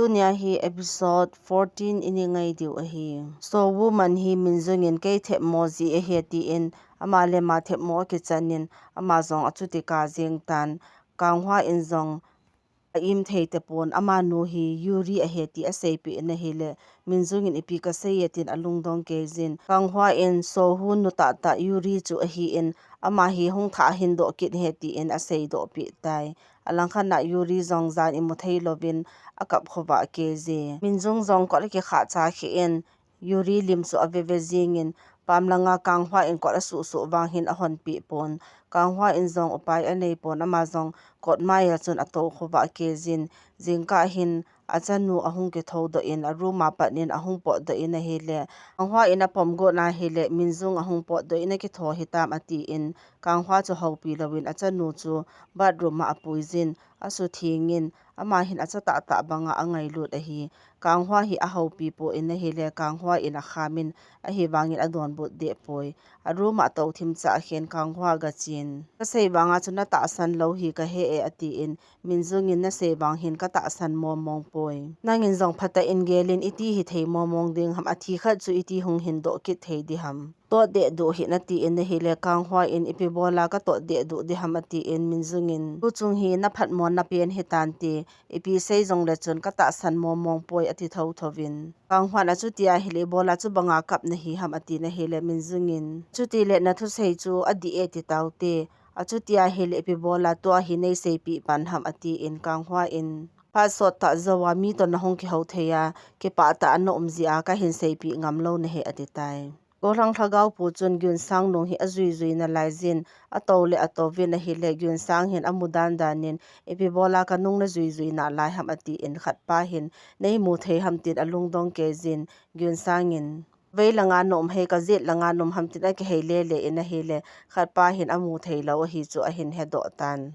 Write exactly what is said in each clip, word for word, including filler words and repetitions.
Tunia hi episode fourteen i ngai diu ahi. So Woo Man hi Min Jung in kei themmo ji ahi atin, ama le ama themmo akichan in, ama jong achuti kap jeng tan. Kang Hwa in jong a im thei tapon, amanu hi Yuri ahi ti aseipeh in ahile, Min Jung in ipi kasei e tin alungdong kei jin. Kang Hwa in So Woo nu tahtah Yuri chu ahin, ama hi hung thah hin doh kit ahi tin asei doh peh tai. Alangkhat a Yuri jong jan imu thei louvin akap khovah kei je. Min Jung jong kot akikhah cha khe in, Yuri lim chu ave ve jingin, pam langa Kang Hwa in kot asuh suh vang hin ahon peh pon. Kang Hwa in jong upai anei pon, ama jong kot mai a chun atou khovah kei jin. Jingkah hin achanu ahung kithou doh in, a room a pat in ahung potdoh in ahile, Kang Hwa in apom got na ahile, Min Jung ahung potdoh in akithou hitam atin, Kang Hwa chu houpi louvin achanu chu bathroom a apui jin, asutheng in, ama hin acha tahtah banga angailut ahi. Kang Hwa hi ahoupi poi in ahile, Kang Hwa in akham in, ahivangin adonbut deh poi. A room a tou thim cha khen Kang Hwa agachen. Kasei vanga chu natahsan lou hi kahe e atin, Min Jung in nasei vang hin katahsan mong mong poi. Nangin jong phatah in gel in iti hithei mong mong ding ham, athi khat chu iti hung hin doh kit thei diham. Tot deh duh hih in atin ahile, Kang Hwa in ipi bola katot deh duh diham atin, Min Jung in, tuchung hi naphatmo na pen hitante, ipi sei jongle chun katahsan mong mong poi ati thotho in. Kang Hwa in achuti ahile ibola chubanga kap nahi ham atin ahile, Min Jung in, chuti le nathusei chu adih e ti taute, achuti ahile ipi bola tua hi neiseipeh pan ham atin, Kang Hwa in, phat sot tah jou a mi toh nahung kihou thei a, kipah tah a na um jeh a kahin seipeh ngam lou nahi ati tai. Gollhang lhagao pu chun Geun Sang nung hi ajui jui nalai jin, atou le atouvin ahile, Geun Sang hin amu dan dan in, ipi bola kanung najui jui nalai ham atin, khatpa hin, neimu thei ham tin alungdong kei jin, Geun Sang in, vei langa na um hei, kajet langa na um ham tin akihei lele in ahile, khatpa hin amu thei lou ahi chu ahin hedoh tan.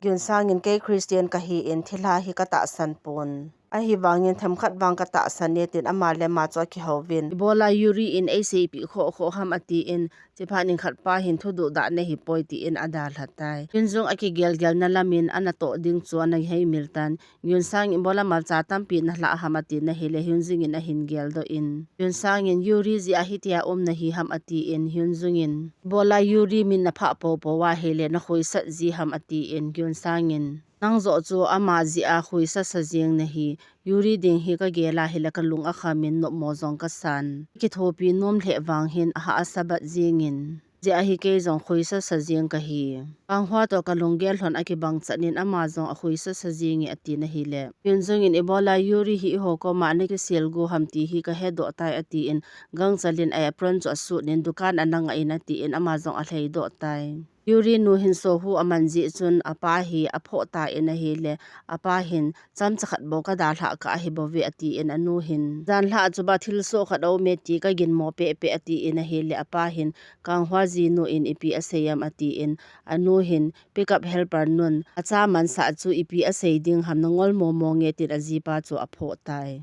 Geun Sang in, kei Christian kahin, thilha hi katahsan pon. Ahivangin themkhat vang katahsan e tin ama le ama chu akihouvin. Ibola Yuri in eiseipeh khoh khoh ham atin, chuphat in khatpa hin thudoh dah nahi poi tin adalha tai. Geun Jung akigel gel na lam in anatoh ding chu ana heimil tan. Geun Sang in ibola malcha tampi nalha ham atin ahile, Hyun Jung in ahin geldoh in, Geun Sang in, Yuri jeh a hitia um nahi ham atin, Hyun Jung in, ibola Yuri min naphah popo ahile, nakhuisat ji ham atin, Geun Sang in, nang joh chu ama jeh a khuisa sa jeng nahi, Yuri ding hi kagel ahile kalung akham in nopmo jong kasan. Kithopi nom lheh vang hin ahahsa bat jeng in, jeh a hi kei jong khuisa sa jeng kahi. Kang Hwa toh kalunggel lhon akibang chan in ama jong akhuisa sa jeng e atin ahile, Hyun Jung in ibola Yuri hi eiho koma ana kisel gu ham ti hi kahedoh tai atin, gangchal in a apron chu asut in dukan ana ngah in atin ama jong alhaidoh tai. Yuri nu hin So Woo aman jeh chun apa hi aphoh tan ahile, apa hin, chamcha khat bou kadalhah kah ahi bouve atin anu hin, janhi a chuba thilsoh khat aume ti kaginmo pehpeh atin ahile, apa hin, Kang Hwa jinu in ipi asei am atin, anu hin, pickup helper nun acha mansah chu ipi asei ding ham, nangol momo nge tin ajipa chu aphoh tai.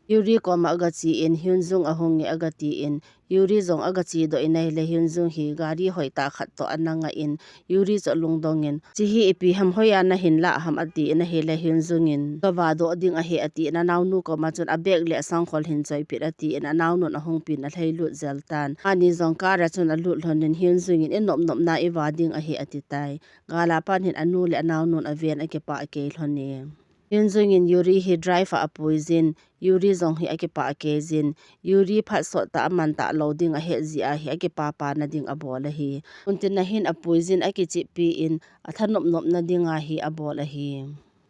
Yuri koma agache in, Hyun Jung ahung e agatin, Yuri jong agachedoh in ahile, Hyun Jung hi gari hoitah khat toh ana ngah in, Yuri chu alungdong in, chehi ipi ham, hoiya nahin lah ham atin ahile, Hyun Jung in, kavadoh ding ahi atin, anaonu koma chun abag le asangkhol hin choipeh atin, anaonun ahung pen alhailut jel tan. Ani jong car a chun alut lhon in, Hyun Jung in, inop nopna iva ding ahi ati tai. Gal a pat hin anu le anaonun aven akipah kei lhon e. Hyun Jung in Yuri hi drive a apui jin, Yuri jong hi akipah kei jin, Yuri phat sot tah a aman talou ding ahet jeh a hi akipah pah na ding abol ahi. Tuntin ahin apui jin akichihpi in athanop nop na ding a hi abol ahi.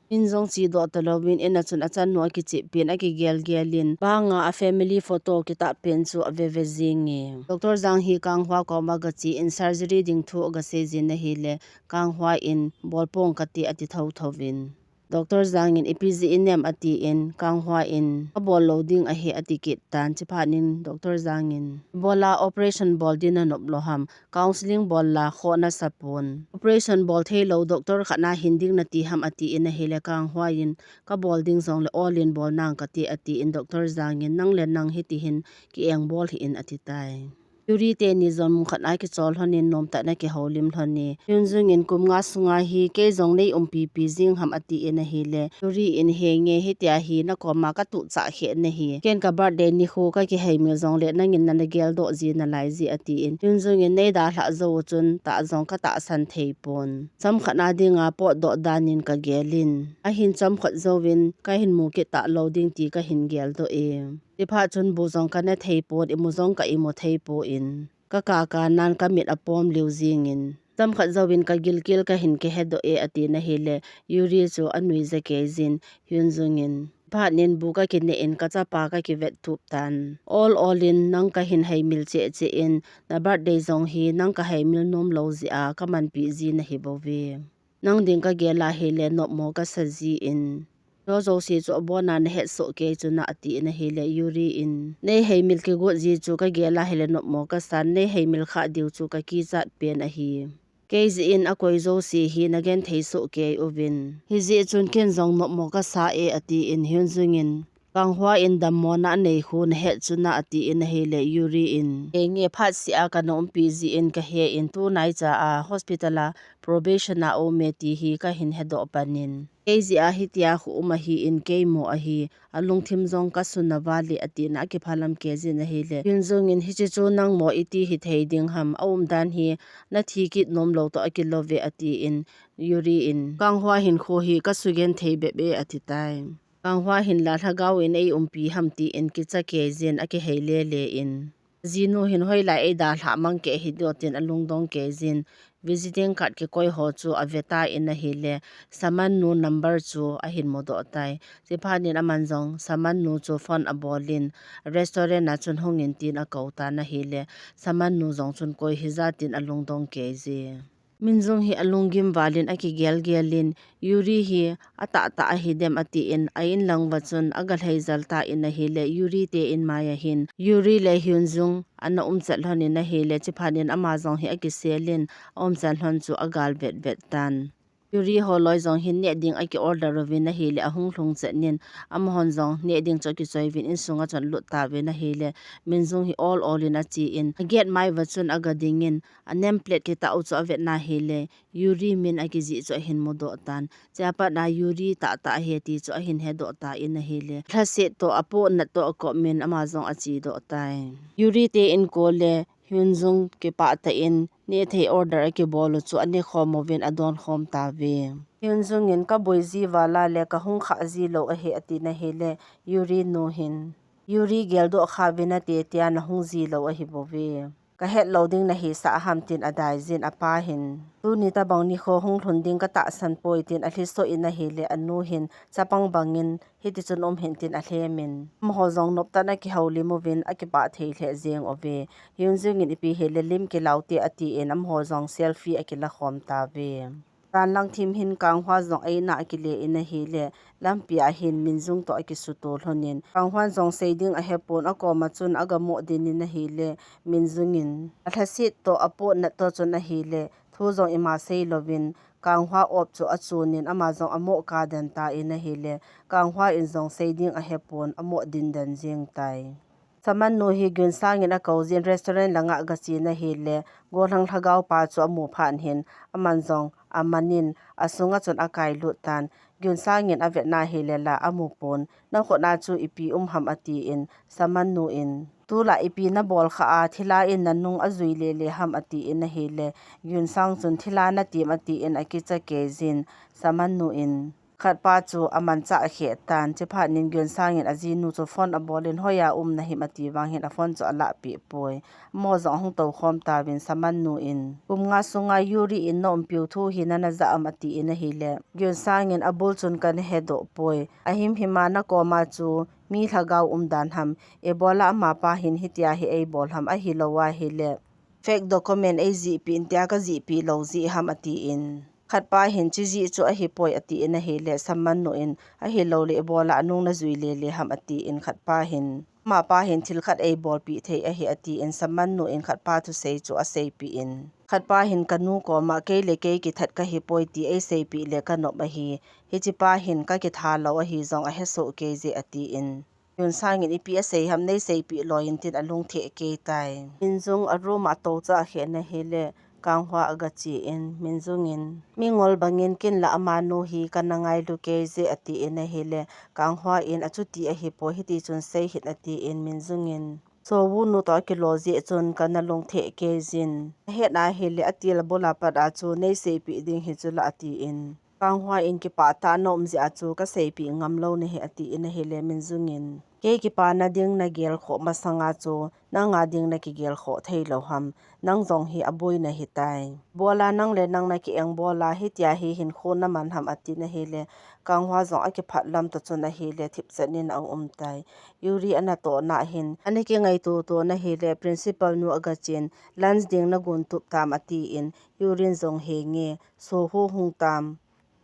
Min jong chedoh talouvin in a chun achanu akichihpi in akigel gel in banga a family photo kitah pen chu ave ve jing e. Doctor Jang hi Kang Hwa koma gache in surgery ding thu agasei jin ahile Kang Hwa in bol pong kate ati thotho in. Doctor Jang in ipi jeh inem atin, Kang Hwa in kabol lou ding ahi ati kit tan, chuphat in Doctor Jang in ibola operation bol ding nanop lou ham, counseling bol la khoh nasa pon. Operation bol theilou doctor khat nahin ding nati ham atin ahile Kang Hwa in kabol ding jongle ol in bol nang kate atin Doctor Jang in nang le nang hiti hin ki-eng bol hih in ati tai. Yuri teni jong mun khat a kichol lhon in nomtah in akihoulim lhon e. Hyun Jung in kum nga sunga hi kei jong nei umpipi jing ham atin ahile, Yuri in henge hitia hi nakoma katuh chah kheh nahi. Ken ka birthday nikho kakiheimil jongle nangin nana geldoh ji nalai ji atin. Hyun Jung in nei dalhah jou chun tah jong katahsan thei pon. Chomkhat na dinga potdoh danin kagel in. Ahin chomkhat jouvin kahin mu kit talou ding ti kahin geldoh e. Tiphat chun bu jong kana thei pon, imu jong ka imu thei pon. Ka kaka nan kamit apom liu jingin. Chomkhat jouvin ka gilkel kahin kihedoh e atin ahile, Yuri chu anui jakei jin, Hyun Jung in. Phat nin bu kakine in kachapa kakivet tup tan. Ol ol in nang kahin heimil cheh cheh in, na birthday jong hi nang kaheimil nom lou jeh a kamanpi ji nahi bouve. Nang ding kagel ahile nopmo kasa jin. Chu jouse chu abona nahet soh kei chuna atin ahile Yuri in. Nei heimil kigot ji chu kagel ahile nopmo kasan, nei heimil khah diu chu kakichat pen ahi. Kei jeh in akoi jouse hi nagenthei soh kei uvin. Hijeh chun ken jong nopmo kasa e atin Hyun Jung in. Kang Hwa in dammona anei khu nahet chuna atin ahile Yuri in. Henge phat seh a kana umpi jin kahe in tunaicha a hospital a probation a aume ti hi kahin hedoh panin. Kei jeh a hitia khu um ahin kei mo ahi, alungthim jong kasun aval e atin akiphalam kei jin ahile. Hyun Jung in hiche chu nang mo iti hithei ding ham, aumdan hi nathi kit nom lou toh akilou ve atin Yuri in. Kang Hwa hin khu hi kasugenthei bep e ati tai. Kang Hwa hin la lhagao in ei umpi ham tin kicha kei jin akihei lele in. Jinu hin hoilai eidalhah mang kei hidiu tin alungdong kei jin. Visiting card kikoi ho chu avetan ahile, Shaman nu number chu ahin mudoh tai. Chuphat nin aman jong Shaman nu chu phone abol in, restaurant a chun hung in tin akou tan ahile, Shaman nu jong chun koi hija tin alungdong kei ji. Min Jung hi alunggim valin akigel gelin, Yuri hi atahtah ahidem atin, a-in lang uva chun agalhei jel tan ahile, Yuri te in mai ahin, Yuri le Hyun Jung ana umchet lhon in ahile, chuphat nin ama jong hi akiselin, aumchet lhon chu agal vetvet tan. Yuri holoi jong hin neh ding aki order uvin ahile, ahung lhung chet nin, amahon jong neh ding chu akichoi uvin, insunga chun alut tauvin ahile, Min Jung hi ol ol in achen, a gate mai uva chun agading in, a name plate kitah u chu avet na ahile, Yuri min akijih chu ahin mudoh tan. Chea pat a Yuri tahtah ahi ti chu ahin hedoh tan ahile. Lhaset toh apohnat toh akop min ama jong achedoh tai. Yuri te in kol le Hyun Jung kipah tah in nehthei order akibol u chu aneh khom uvin adon khom tauve. Hyun Jung in kaboi ji val a le kahung khah ji lou ahi atin ahile Yuri nu hin. Yuri geldoh kha uvin ati tia nahung ji lou ahi bouve. Kahet lou ding nahisah ham tin adai jin apa hin. Tuni tabang nikho hung lhun ding katahsan poi tin alhiso in ahile anu hin chapang bangin hiti chun um hih in tin alhem in. Amaho jong noptah in akihoulim uvin akipah thei lheh jeng uve. Hyun Jung in ipi hile lim kilau te atin amaho jong selfie akila khom tauve. Tan lang thim hin Kang Hwa jong a-in a akile in ahile, lampi a hin Min Jung toh akisuto lhon in. Kang Hwa jong sei ding ahepon akoma chun agamoh din in ahile, Min Jung in. Alhaset toh apohnat toh chun ahile, thu jong ima sei louvin, Kang Hwa op chu achun in ama jong amoh kaden tan ahile, Kang Hwa in jong sei ding ahepon amoh din den jeng tai. Shaman nu hi Gyun Sang in akou jin restaurant langa agache in ahile, gollhang lhagao pa chu amu phat hin, aman jong amanin, asunga chun akailut tan. Gyun Sang in avet na ahile la amu pon, nakhut a chu ipi um ham atin, Shaman nu in. Tulai ipi nabol khah a, thil a in nanung ajui lele ham atin ahile, Gyun Sang chun thil a natim atin akicha kei jin, Shaman nu in. Khatpa chu amanchah kheh tan, chuphat nin Gyun Sang in ajinu chu phone abol in hoiya um nahim ati vang hin aphone chu alahpeh poi. Amaho jong ahung toukhom tauvin Shaman nu in. Kum nga sunga Yuri in naumpiu thu hi nana jah am atin ahile. Gyun Sang in abul chun kana hedoh poi. Ahimhim a nakoma chu mi lhagao umdan ham. Ibola amapa hin hitia hi eibol ham ahilou ahile. Fake document eijihpeh in tia kajihpeh lou jeh ham atin. Khatpa hin chujeh chu ahipoi atin ahile, Shaman nu in ahilou le ibola anung najui lele ham atin khatpa hin. Amapa hin thil khat eibolpeh thei ahi atin Shaman nu in khatpa thusei chu aseipeh in. Khatpa hin kanu koma kei le kei kithat kahipoi ti eiseipeh le kanop ahi. Hichepa hin kakitha lou ahi jong ahesoh kei je atin. Yun Sang in ipi asei ham, nei seipeh loi in tin alung theh kei tai. Min Jung a room a atou cha khen ahile, Kang Hwa aga che in, Min Jung in, mingol bangin ken la amanu hi kana ngailu kei je ati in ahile, Kang Hwa in achuti ahipoi, hiti chun sei hih in ati in, Min Jung in, Seo Woo nu toh akilou jeh chun kana lung theh kei jin. Ahet ahile, atil abul a pat a chu nei seipeh ding hi chu la ati in. Kang Hwa in kipah tah a na um jeh a chu ka seipeh ngam lou nahi ati in ahile, Min Jung in, kei kipana ding na gel khoh masang a chu nang a ding na kigel khoh thei lou ham, nang jong hi aboi nahi tai. Bol a nang le nang na ki engbol a hitia hi hinkho na man ham ati in ahile, Kang Hwa jong akiphat lam toh chun ahile thipchet in a um tai. Yuri ana toh na hin, ana kingaito to na hile, principal nu aga chen, lunch ding na gon tup tam ati in, Yuri in jong, he nge, Seo Woo hung tam.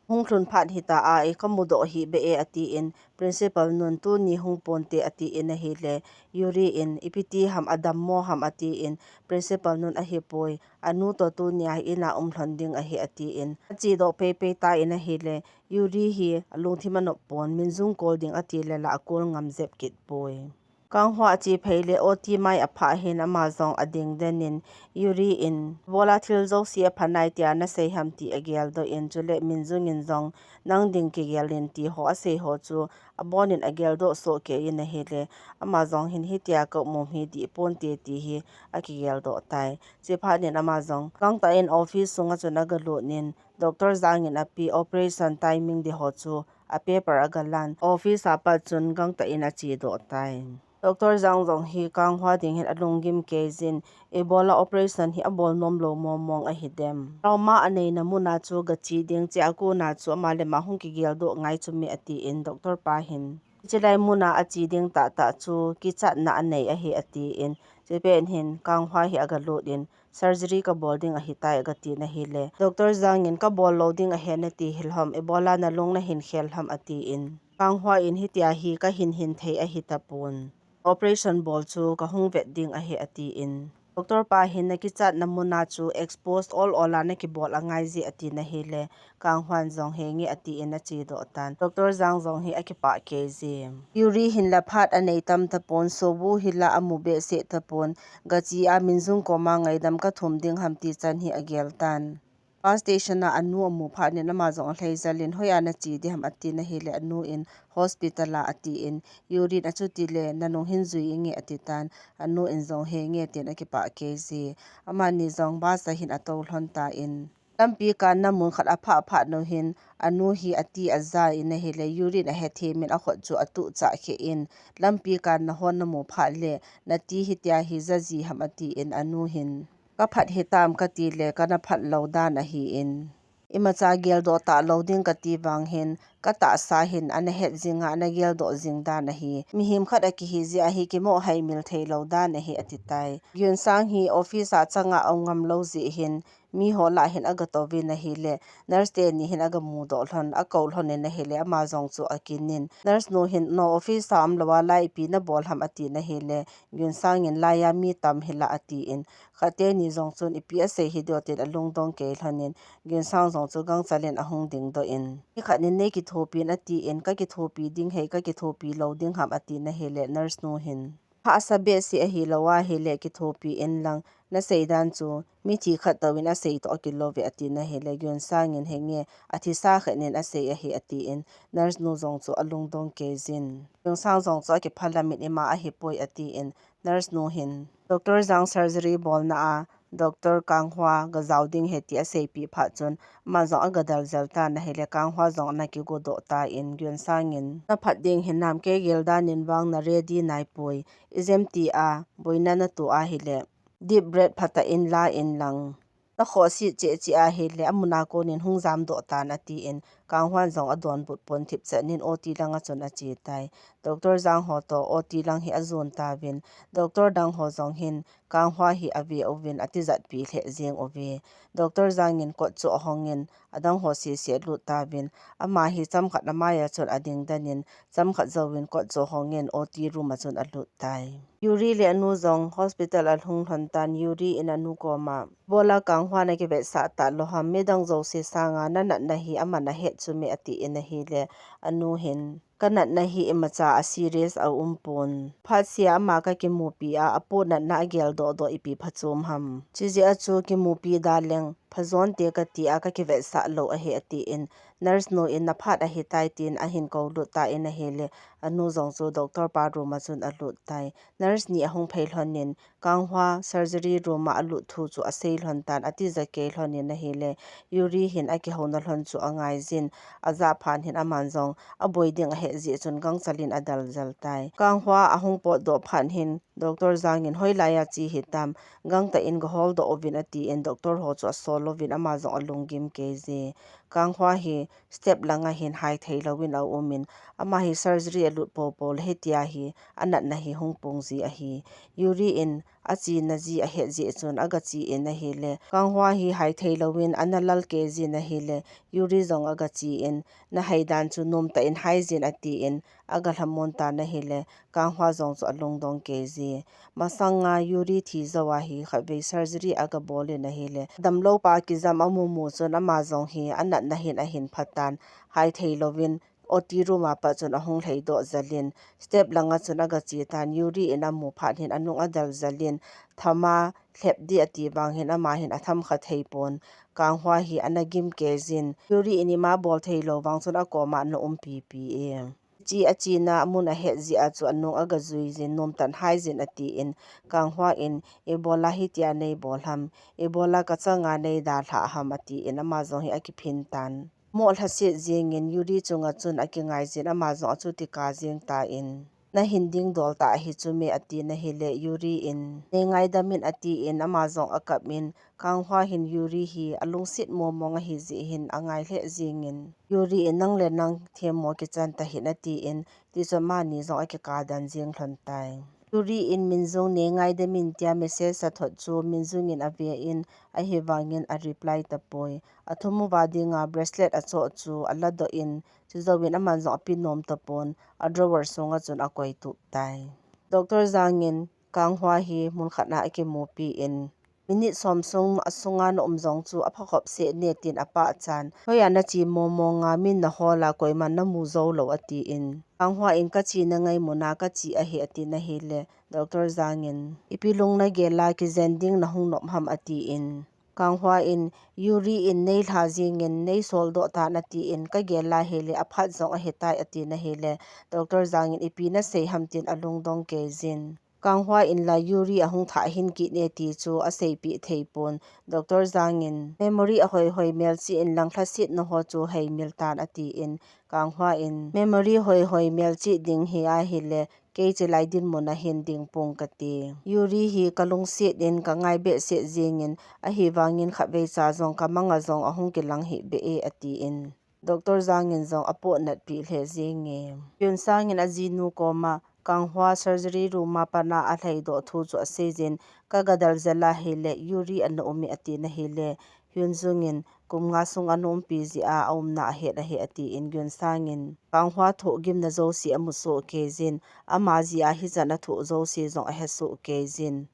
Hung lhun phat hita a, i ka mudoh hih beh e, ati in, principal nun, tuni hung ponte, ati in ahile, Yuri in, ipi ti ham, adammo ham, ati in, principal nun, ahipoi, anu toh tuni a in a um lhon ding ahi, ati in, achedoh peipei ta in ahile, Yuri hi alungthim anop pon, Min Jung call ding ati le la acall ngam jep kit poi. Kang Hwa ache phei le O T mai aphah hin ama jong ading den in, Yuri in, bol a thil jouse apha nai tia na sei ham ti agel doh in, chule Min Jung in jong, nang ding kigel in ti ho asei ho chu abon in agel doh soh kei in ahile, ama jong hin hitia ka um u hi dih ponte ti hi akigel doh tai. Chuphat in ama jong gangtah in office sunga chun aga lut in, Doctor Jang in ape operation timing ding ho chu a paper aga lan, office a pat chun gangtah in achedoh tai. Doctor Jang jong hi Kang Hwa ding hin alunggim kei jin, ibola operation hi abol nom lou mong mong ahi dem. Trauma anei na mun a chu gache ding, chea kon a chu ama le ama hung kigel doh ngai chu me ati in, doctor pa hin, hiche lai mun a ache ding tahtah chu kichatna anei ahi ati in, chupet hin Kang Hwa hi aga lut in, surgery ka bol ding ahi tai, aga ti in ahile, Doctor Jang in, ka bol lou ding ahi nati hih lhom, ibola na lung na hin khel lhom, ati in, Kang Hwa in, hitia hi ka hin hin thei ahi tapon, operation bol chu ka hung vet ding ahi, ati in, doctor pa hin, na kichatna mun a chu expose ol ol a na kibol angai je, ati in ahile, Kang Hwa in jong, he nge, ati in achedoh tan. Doctor Jang jong hi akipah kei je. Yuri hin la phat anei tam tapon, Seo Woo hi la amu behseh tapon, gache a Min Jung koma ngaidam ka thum ding ham ti chan hi agel tan. Bus station a anu amu phat in ama jong alhai jel in, hoiya na che ding ham ati in ahile, anu in, hospital a ati in, Yuri in, achuti le na nung hin jui inge ati tan, anu in jong, he nge, tin akipah kei je. Amani jong bus a hin atou lhon tan. Lampi kanna mun khat aphah phat nu hin, anu hi ati aja in ahile, Yuri in ahethem in akhut chu atuh chah khe in, lampi kanna hon namu phat le, nati hitia hi ja ji ham ati in, anu hin, ka phat hitam kati le, kana phat lou dan ahi in, imacha geldoh talou ding kati vang hin, ka tahsa hin ana het jing a, ana geldoh jing dan ahi. Mihem khat akihi jeh a hi kimoh haimil thei lou dan ahi, ati tai. Geun Sang hi office a chang a aum ngam lou jeh hin, mi ho lah hin aga touvin ahile, nurse teni hin aga mudoh lhon, akou lhon in ahile, ama jong chu akin in, nurse nu hin, no, office a um lou a, lai ipi na bol ham, ati in ahile, Geun Sang in, lai a mi tam hi la, ati in, khat teni jong chun, ipi asei hi diu, tin alungdong kei lhon in, Geun Sang jong chu gangchal in ahung ding doh in, mi khat in, nei kithopi in, ati in, ka kithopi ding hei, ka kithopi lou ding ham, ati in ahile, nurse nu hin, hahsa behseh ahi lou ahile, kithopi in lang, na sei dan chu, mithi khat touvin asei toh akilou ve, ati in ahile, Geun Sang in, he nge, athisa khat in asei ahi, ati in, nurse nu jong chu alungdong kei jin. Geun Sang jong chu akiphalam in, ima ahipoi, ati in, nurse nu hin, Doctor Jang surgery bolna a, Doctor Kang Hwa gajao ding ahi ti aseipeh phat chun, ama jong aga dal jel tan ahile, Kang Hwa jong ana kigodoh tan, Geun Sang in, na phat ding hinam, kei gel dan in vang na ready naipoi, ijemtia boina na toh ahile, deep breath phatah in la in lang, na khohse cheh cheh ahile, amun a kon in hung jamdoh tan, ati in, Kang Hwa in jong adonbut pon, thipchet in O T lang a chun ache tai. Doctor Jang ho toh O T lang hi ajon tauvin, doctor dang ho jong hin, Kang Hwa hi ave uvin, atijat pi lheh jeng uve. Doctor Jang in kot chu ahong in, adang ho sese alut tauvin, ama hi chomkhat amai a chun ading den in, chomkhat jouvin kot chu ahong in, O T room a chun alut tai. Yuri le anu jong hospital alhung lhon tan, Yuri in anu koma, ibola Kang Hwa na kivetsah talou ham, midang jouse sanga na natna hi aman ahet chu me, ati in ahile, anu hin, Ka natna hi imacha a serious a um pon. Phat sia ama ka kimupi a, apoh natna a gel doh doh ipi phachom ham. Chijeh a chu kimupi da leng, phajon te ka ti a ka kivetsah lou ahi, atin, nurse nu in na phat ahi tai tin ahin kou lut tan ahile, anu jong chu doctor pa room a chun alut tai. Nurse ni ahung phei lhon in, Kang Hwa surgery room a alut thu chu asei lhon tan, atija kei lhon in ahile, Yuri hin akihouna lhon chu angai jin, ajah phat hin aman jong aboi ding ahet jeh chun gangchal in adal jal tai. Kang Hwa ahung potdoh phat hin, Doctor Jang in, hoilai a che hitam, gangtah in gahol doh uvin, atin, doctor ho chu asol uvin ama jong alunggim kei je. Kang Hwa hi step langa hin hai thei louvin aum in, ama hi surgery alut popo le hitia hi anatna hi hung pung ji ahi. Yuri in achena ji ahet jeh chun aga che in ahile, Kang Hwa hi hai thei louvin ana lal kei jin ahile, Yuri jong aga che in, na hai dan chu nomtah in hai jin, atin, aga lhamon tan ahile, Kang Hwa jong chu alungdong kei je. Masanga Yuri thi jou a hi khatvei surgery aga bol in ahile, damlou pa kijam amu mu chun ama jong hi anatna hin ahin pha tan, hai thei louvin O T room a pat chun ahung lhai doh jal in, step langa chun aga che tan, Yuri in amu phat hin anung adal jal in, thama lhep ding ati vang hin ama hin atham kha thei pon, Kang Hwa hi ana gim kei jin, Yuri in ima bol thei lou vang chun akoma ana umpi pi e. Che achena mun ahet jeh a chu anung aga jui jin, nomtah in hai jin, atin, Kang Hwa in, ibola hitia nei bol ham, ibola ka changa nei dalha ham, atin, ama jong hi akiphin tan. Moh lhaset jeng in Yuri chunga chun akingai jin, ama jong achuti kap jeng tan, na hin ding dol tah ahi chu me, atin ahile, Yuri in, nei ngaidam in, atin, ama jong akap in, Kang Hwa hin Yuri hi alungset mong mong ahi jeh hin angai lheh jeng in, Yuri in, nang le nang themmo kichan tahih in, atin, tichun amani jong akikap dan jeng lhon tai. Yuri in Min Jung nei ngaidam in tia message athot chu Min Jung in ave in, ahivang in a reply tapoi. Athum uva dinga bracelet achoh chu aladoh in, chujou in aman jong ape nom tapon, a drawer sunga chun akoi tup tai. Doctor Jang in Kang Hwa hi mun khat na akimupi in, minute som sung asunga na um jong chu apha khop seh ne, tin apah chan, hoiya na che mong mong a, min na hol a, koiman na mu jou lou, atin, Kang Hwa in, ka chena ngai muna ka che ahi, atin ahile, Doctor Jang in, ipi lung na gel a, kijen ding na hung nop ham, atin, Kang Hwa in, Yuri in nei lha jeng in, nei sol doh tan, atin, ka gel a hile aphat jong ahi tai, atin ahile, Doctor Jang in, ipi na sei ham, tin alungdong kei jin. Kang Hwa in la Yuri ahung thah hin kit ne ti chu aseipeh thei pon. Doctor Jang in, memory ahoi hoi melchih in lang, lhasetna ho chu hei mil tan, atin, Kang Hwa in, memory hoi hoi melchih ding hi ahile, kei chelai dinmun a hin ding pong kati. Yuri hi ka lungset in ka ngai behseh jeng in, ahivang in khatvei cha jong ka manga jong ahung kilang hih beh e, atin, Doctor Jang in jong apoh natpi lheh jeng e. Hyun Sang in ajinu koma Kang Hwa surgery room a pat a alhai doh thu chu asei jin, ka ga dal jel a hile Yuri ana um e, atin ahile, Hyun Jung in, kum nga sung ana umpi jeh a aumna ahet ahi, atin, Hyun Sang in, Kang Hwa thohgimna jouse amu soh kei jin, ama jeh a hichan athoh jouse jong ahe soh kei jin,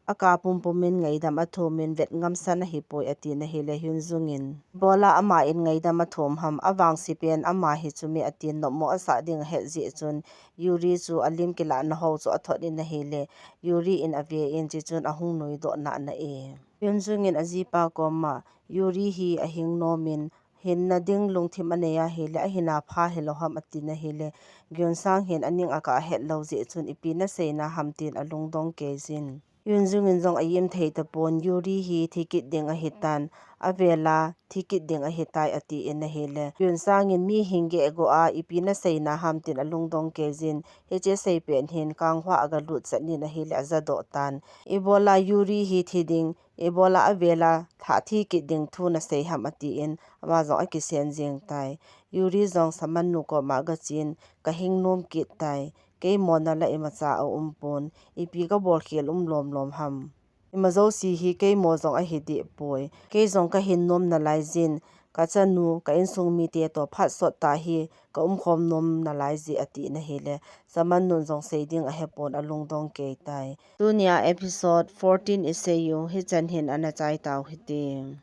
akap pumpum in ngaidam athum in vet ngamsan ahipoi, atin ahile, Hyun Jung in, ibola ama in ngaidam athum ham, avangse pen ama hi chu me, atin, nopmo asah ding ahet jeh chun, Yuri chu alim kilahna ho chu athot in ahile, Yuri in ave in, chuchun ahung nuidoh nana e. Hyun Jung in ajipa koma, Yuri hi ahing nom in, hinna ding lungthim anei ahile, ahin apha hilou ham, atin ahile, Hyun Sang hin aning akah ahet lou jeh chun, ipi na seina ham, tin alungdong kei jin. Hyun Jung in jong aim thei tapon, Yuri hi thi kit ding ahitan, avela thi kit ding ahitai, atin ahile, Hyun Sang in, mi hing geh go a, ipi na seina ham, tin alungdong kei jin. Hiche sei pen hin Kang Hwa aga lut chan in ahile, aja doh tan. Ibola Yuri hi thi ding, ibola avela thah thi kit ding thu na sei ham, atin, ama jong akisen jeng tai. Yuri jong Shaman nu koma aga chen, ka hing nom kit tai. Kei mona la imacha aum pon, ipi ka bol khel um lom lom ham. Ima jouse hi kei mo jong ahi deh poi. Kei jong ka hin nom nalai jin, ka chanu, ka insung mite toh phat sot tah hi ka umkhom nom nalai jeh, atin ahile, Shaman nun jong sei ding ahe pon, alungdong kei tai. Tunia episode fourteen isei u hichan hin ana chai tau hite.